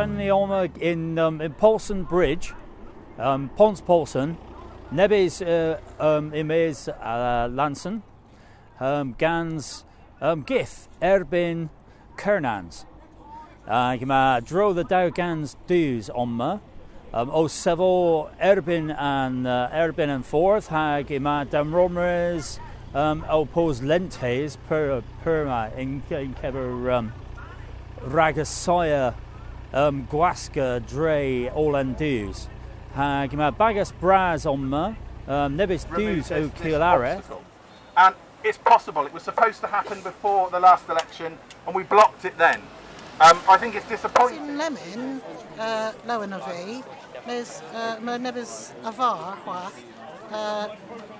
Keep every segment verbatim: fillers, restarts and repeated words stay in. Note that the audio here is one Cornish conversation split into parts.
Ni omma yn, um, yn Polson Bridge, um, Pons Polson, nebes, uh, um, yn-mes, uh, Lanson, um, gans, um, gith erbynn Kernans. Hag yma a-dro dhe dew kans dus omma, um, ow sevel erbynn an, uh, erbynn an fordh, hag yma damrombres, um, ow bos lenthes pur, pur ma yn, yn kever, um, rag assaya, um, gwaska dre oll an dus. Hag yma bagas bras omma, um, nebes dus ow kul areth. And it's possible. It was supposed to happen before the last election, and we blocked it then. Um, I think it's disappointing. Sy'n lemmyn, uh, lowen ov vy, mes, uh, yma nebes a-varr hwath, uh,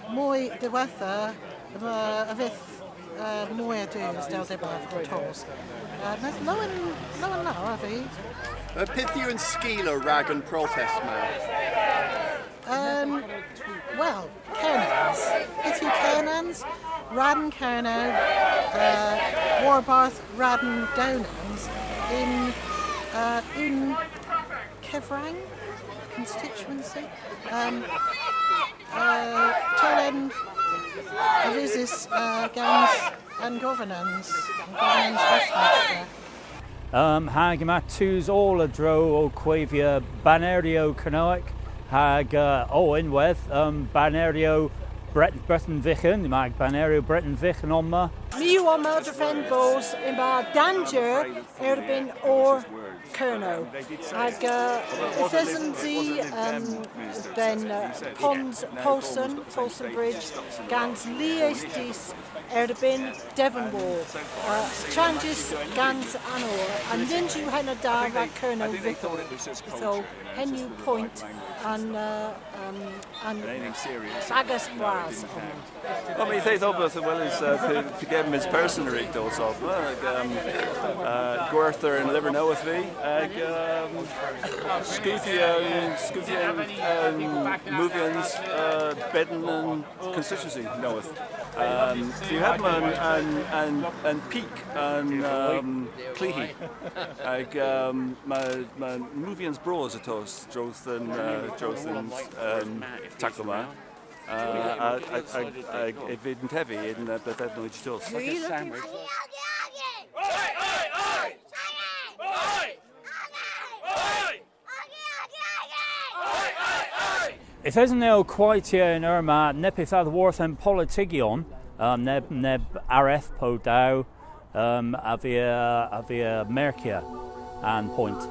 moy diwettha, yma, a vydh, uh, moy a dus dell dybav ow tos. Uh, mes lowen, lowen lowr ov vy. Uh, pyth yw an skila rag an protest ma? Um, wel, Kernans. Pyth yw Kernans? Radn Kernow, uh, warbarth Radn Dewnans yn, uh, unn kevrang, constituency. Um, uh, towlenn a vysis, uh, gans an governans, an governans Westminster. Um, hag yma tus oll a-dro ow kwevya baneryow Kernewek, hag, uh, ow ynwedh, um, baneryow Bret-, Breten Vyghan, yma baneryow Breten Vyghan omma. My yw omma drefen bos yma danjer erbynn owr Kernow. Hag, uh, yth esens i, um, dhe'n, uh, Pons Polson, Polson Bridge, gans lies dus erbynn Devon Wall, uh, chanjys gans an or, ha nyns yw henna da rag Kernow vytholl. So, henn yw poynt an, uh, um, an bagas bras omma. Wel, my eth oberth a weles, uh, py-, pygemmys person a wrug dos omma, hag, um, uh, gwerthor an lyver nowydh vy, hag, um, skoodhya, skoodhya, um, movyans, uh, bydn an constituency nowydh. Um, so you have an, an, an, an peak an, um, klyghi. Hag, um, ma, ma movyans bras a-tos dros an, uh, dros an, um, taklow ma. Uh, a, a, a, a, a vydn tevi yn, uh, bledhynnyow tus. Oi, oi, oi! Oi, oi, oi! Oi! Yth esen ni ow kwaytya y'n eur ma neppyth a-dhyworth an politityon, um, neb, neb areth po dew, um, a via, a via merkya an poynt.